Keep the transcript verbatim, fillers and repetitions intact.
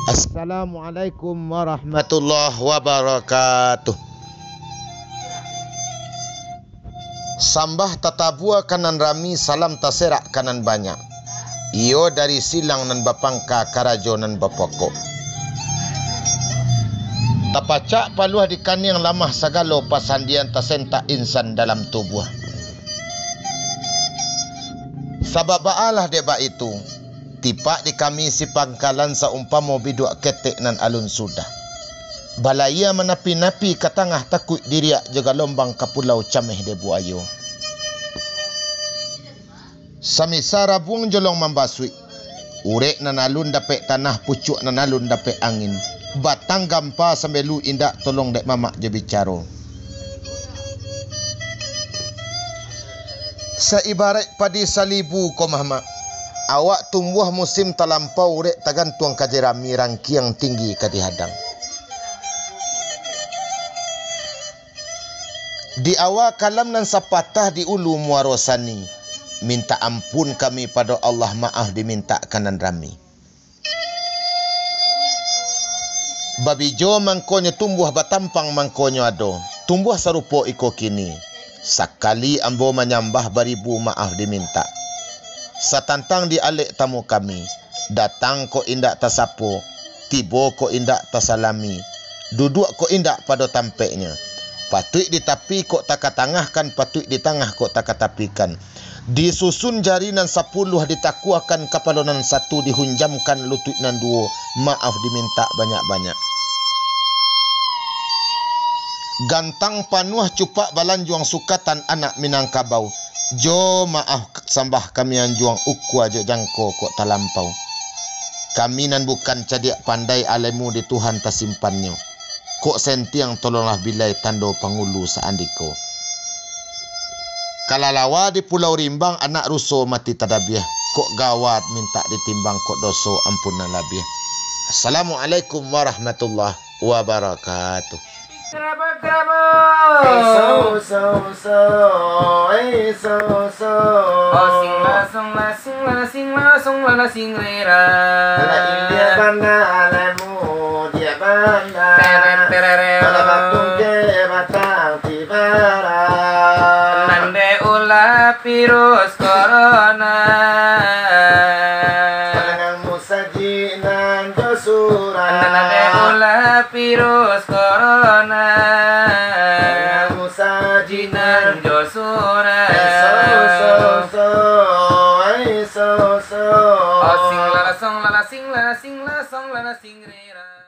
Assalamualaikum warahmatullahi wabarakatuh. Sambah tatabua ka nan rami, salam taserak ka nan banyak. Iyo dari silang nan bapangka, karajo nan bapokok. Tapacak paluah di kaniang, lamah sagalo pasandian, tasentak insan dalam tubuah. Sabab baalah dek baitu, tipak di kami si pangkalan saumpamo biduak ketek nan alun sudah. Balayia manapi-napi ka tangah, takuik diriak jo galombang, ka pulau cameh dek buayo. Samisa rabuang jolong mambasuik, urek nan alun dapek tanah, pucuak nan alun dapek angin, batang gampa sambelu indak, tolong dek mamak jo bicaro. Saibaraik padi salibu ko, Mamak. Awak tumbuah musim talampau, urek tagantuang ka jerami, rangkiang tinggi ka dihadang. Di awa kalam nan sapatah, di ulu muaro sani, mintak ampun kami pado Allah, maaf dimintak ka nan rami. Babijo mangkonyo tumbuah, batampang mangkonyo ado, tumbuah sarupo iko kini. Sakali ambo manyambah, baribu maaf dimintak. Satantang di alek tamu kami, datang kok indak tasapo, tibo kok indak tasalami, duduak kok indak pado tampeknyo. Patuik di tapi kok takatangahkan, patuik di tangah kok takatapikan. Disusun jari nan sapuluah, ditakuakan kapalo nan satu, dihunjamkan lutuik nan duo, maaf dimintak banyak-banyak. Gantang panuah cupak balanjuang, sukatan anak Minangkabau, jo maaf sambah kami anjuang, ukua jo jangko kok talampau. Kami nan bukan cadiak pandai, alemu di Tuhan tasimpannyo. Kok sentiang tolonglah bilai, tando pangulu saandiko. Kalalawa di Pulau Rimbang, anak ruso mati tadabiah. Kok gawat mintak ditimbang, kok doso ampun nan labiah. Assalamualaikum warahmatullahi wabarakatuh. Osing lasong lasing lasing lasong lasing rera. Lah india bana, lah mudiak bana. Terep terereo. Lah batungke batang tibara. Nande ulah virus corona. Panangan musajik nan jo surah. Nande ulah virus corona. Panangan musajik nan jo surah. Ai so so so, ai so so. Osing lasong lasing lasing lasong lasing rera.